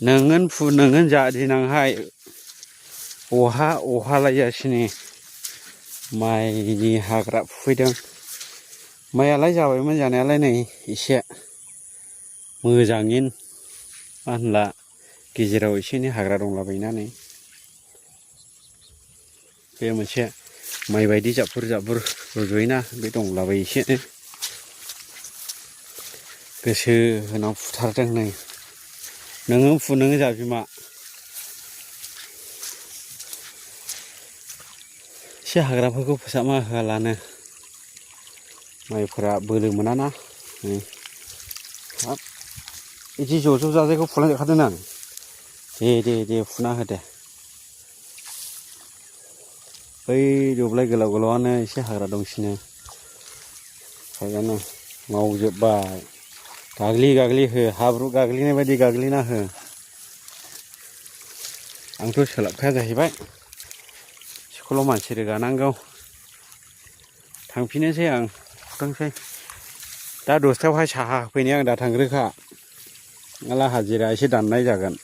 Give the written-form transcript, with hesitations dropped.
नोंगोन फु नोंगोन जा दिनांहाय अहा अहालायजासिनो माइनि हाग्रा फुफैदों। माइयालाय जाबायमोन जानायालाय नै एसे मोजाङैनो मा होनला गेजेराव एसे एनै हाग्रा दंलाबायोना नै बे मोनसे माइ बायदि जाबफुर जाबफुर रज'योना बे दंलाबायो एसेनो गोसो होना फुथारदों नै नोङो फु नोङो जा बिमा एसे हाग्राफोरखौ फोसाबना होआलानो माइफोरा बोलो मोनाना हाब बिदि ज' ज' जाजायखौ फुलांजोबखादों आं दे फुना हो दे बै दब्लाय गोलाव गोलावानो एसे हाग्रा दंसिनो ओंखायनो मावजोब्बाय गाग्लि गाग्लि हो हाब्रु गाग्लिनाय बायदि गाग्लिना हो आंथ' सोलाबखाया जाहैबाय स्कुलाव मानसि रोगानांगौ थांफिनोसै आं फुथोंसै दा 10थायावहाय साहा होफैनाय आं दा थांग्रोखा नङाब्ला हाजिरा एसे दाननाय जागोन।